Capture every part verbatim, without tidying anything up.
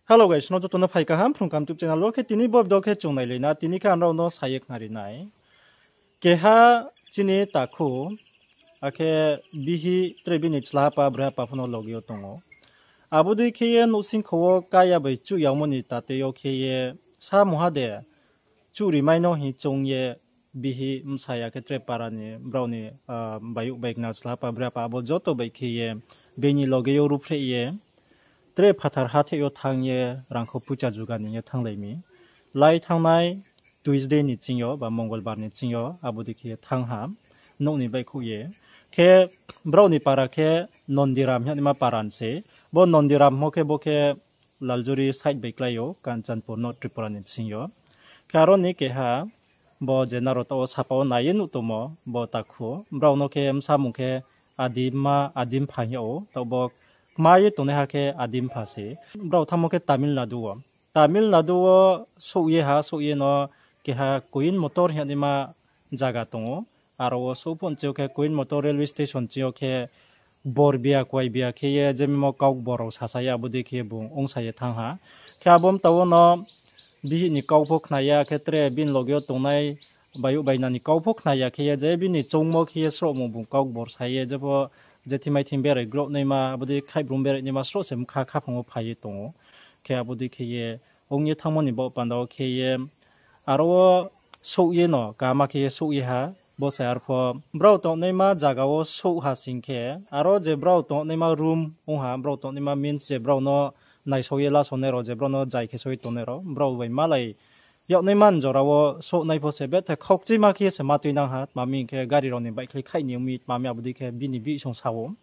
Hello guys, no joto no phai kaham Phrung Kaham YouTube channel wo. Khe tini bo video khe chung nailai na, tini khe ang nrao no sa ye khnari nai. Keha chini takhu, akhe bihih tre bini chlapa brapa pho no loge yo tong ou. Abo dei khe ye nouhsingkho wo kaya bai chuh yagmo ni tate yo khe ye sa mungha de chuh rimai no hing choung ye bihih bsa ya khe tre para ni brao ni, ah, bayouh baikna chlapa brapa abo joto bai khe ye bini loge yo ruhphreh ye tre phathar hatheh yo thanng ye rangkho poicha juga ni ye thannglai mi. Lai thanngnai Tuesday ni ching yo ba Mongolbar ni ching yo abo dei khe ye thanng ha, nouh ni baihkhouh ye. Khe brao ni para khe Nondiram hing yagnaima para ni se. Bo Nondiram mo khe bo khe Laljuri side bai klái ou, Kanchanpur no Tripura ni bsing yo. Khe aro ni keha, bo je nrao taoh wo sapa wo nai ye nuh tongmo, bo takhu. Brao no khe bsa mung khe Adimma, Adimpha hing yag ou, taoh bo kma ye tongnaiha khe Adimpha se. Brao thanngmo khe Tamil Nadu wo. Tamil Nadu wo souh ye ha, souh ye no keha Coimbatore hing yagnaima zaga tong ou. Aro wo souh phuh ni ching yo khe Coimbatore railway station ching yo khe bor bia kuai bia khe ye je mimo kau bor rao sasa ye abo dei khe ye bung ongsa ye thanng ha. Khe abo mta wo no bihih ni kau pho khna ya khe tre bini loge yo tongnai bayouh baina ni kau pho khna ya khe ye je bini choungmo khe ye srohmung bung kau bor sa ye jepho je thing mai thing berai grouh naima abo dei khaihbrum berai naima sroh se bkha khaphang wo phai ye tong ou. Khe abo dei khe ye ong ye thanngmo ni baoh panda wo khe ye aro wo souh ye no kaham khe ye souh ye ha. Bo se arpho brao tongnaima zaga wo souh ha sing khe, aro je brao tongnaima room ong ha, brao tongnaima means je brao no naisao ye lasao nai rao, je brao no zai khe soi tongnai rao, brao bai malai yagnaima ni jora wo souhnai pho se betha khaukchima khe se ma tuinang ha, tma mi hing khe gari rao ni baihkhlai khaih ni ong mi, tma mi abo dei khe bini bihih song sa ou,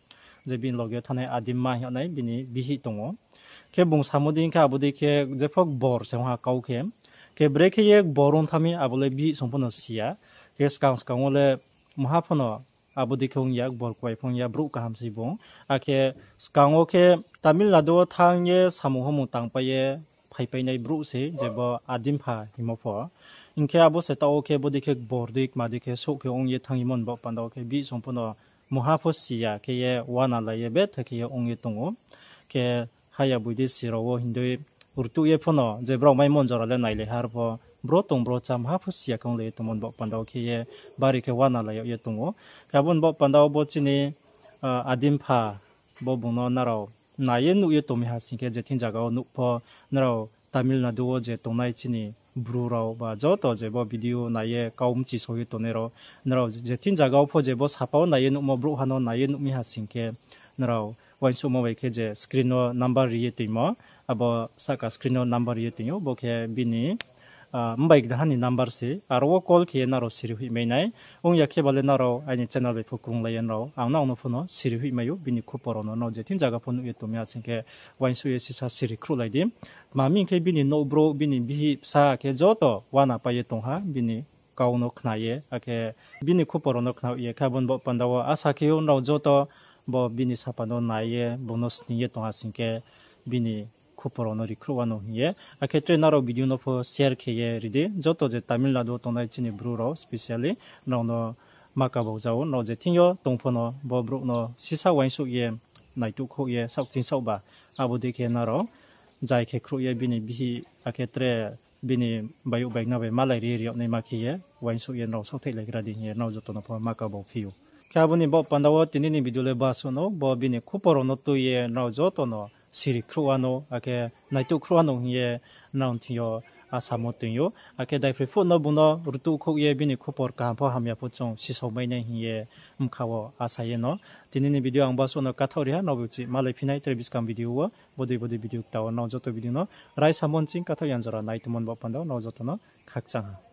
je bini loge yo thanngnai Adimma hing yagnai bini bihih tong ou. Khe bung samo dei khe abo dei khe jepho bor se ong ha kau khe. Khe brekhe ye bor ong thanng mi abo le bihih song pho no si ya. Khe skang skang wo le maha pho no abo dei khe ong ya, bor kuai pho ong ya, brouh kaham se bung. Akhe skang wo khe Tamil Nadu wo thanng ye samung homung tangpai ye phaipainai brouh se, je bo Adimpha hingmo pho. Hing khe abo se taoh wo khe bodei khe bor dei kma dei khe souh khe ong ye thanng yemo ni baoh panda wo khe bihih song pho no mungha pho si ya khe ye uana lai ye betha khe ye ong ye tong ou. Khe haya boi dei si rao wo hingdei rtuh ye pho no je brao maimo ni jora le nailai ha arpho bro tong bro chá mungha pho si ya khe onglai ye tongmo ni baoh panda wo khe ye bari khe uana lai yag ye tong ou. Khe abo ni baoh panda wo bo chini, ah, Adimpha bo bung no nrao nai ye nuh ye tong mi ha sing khe je thing zaga wo nuh pho nrao Tamil Nadu wo je tongnai chini Bru rao ba joto je bo video nai ye kau mchisao ye tongnai rao, nrao je thing zaga wo pho je bo sapa wo nai ye nuhmo brouhha no nai ye nuh mi ha sing khe nrao uaingsouhmo bai khe je screen wo number ri ye toimo, abo sahka screen wo number ri ye toing ou, bo khe bini, ah, mbai gdaha ni number se, aro wo call khe ye nrao siri hoihmai nai. Ong ya khe ba le nrao aini channel bai pho krunglai ye nrao ang nrao no pho no siri hoihmai ou, bini khupor rao no nrao je thing zaga pho nuh ye tong mi ha sing khe uaingsouh ye sisa siri khruhlai di. Tma mi hing khe bini nouh brouh, bini bihih bsa khe joto uana pai ye tong ha, bini kau no khna ye, akhe bini khupor rao no khna ye khe abo ni baoh panda wo asa khe ou nrao joto bo bini sapa no nai ye bung no sning ye tong ha sing khe bini khupor rao no ri khruh wanou hing ye. Akhe tre nrao video no pho share khe ye ri di, joto je Tamil Nadu wo tongnai chini Bru rao specially nrao no ma kabau ja ou, nrao je thing yo tong pho no bo brouh no sisa uaingsouh ye naituh khouh ye saohkching saohba, abo dei khe nrao zai khe khruh ye bini bihih akhe tre bini bayouh baikna bai malai ri ri yag naima khe ye uaingsouh ye nrao saohthaihlai gra di hing ye nrao joto no pho ma kabau phi ou. Khe abo ni baoh panda wo tini ni video le basuh no, bo bini khupor rao no tui ye nrao joto no siri khruh wanou akhe naituh khruh wanou hing ye nrao thing yo asamo toing ou. Akhe daiphroi phuh no bung no rtuh khouh ye bini khupor kaham pho hamya pho chung sisao mai nai hing ye bkha wo asa ye no. Tini ni video ang basuh no kathaoh ri ha, nrao bo chih malai phi nai tre buskang video wo, bodei bodei video kta wo nrao joto video no raisa monching kathaoh yang jora nai tongmo ni baoh panda wo nrao joto no khakchang ha.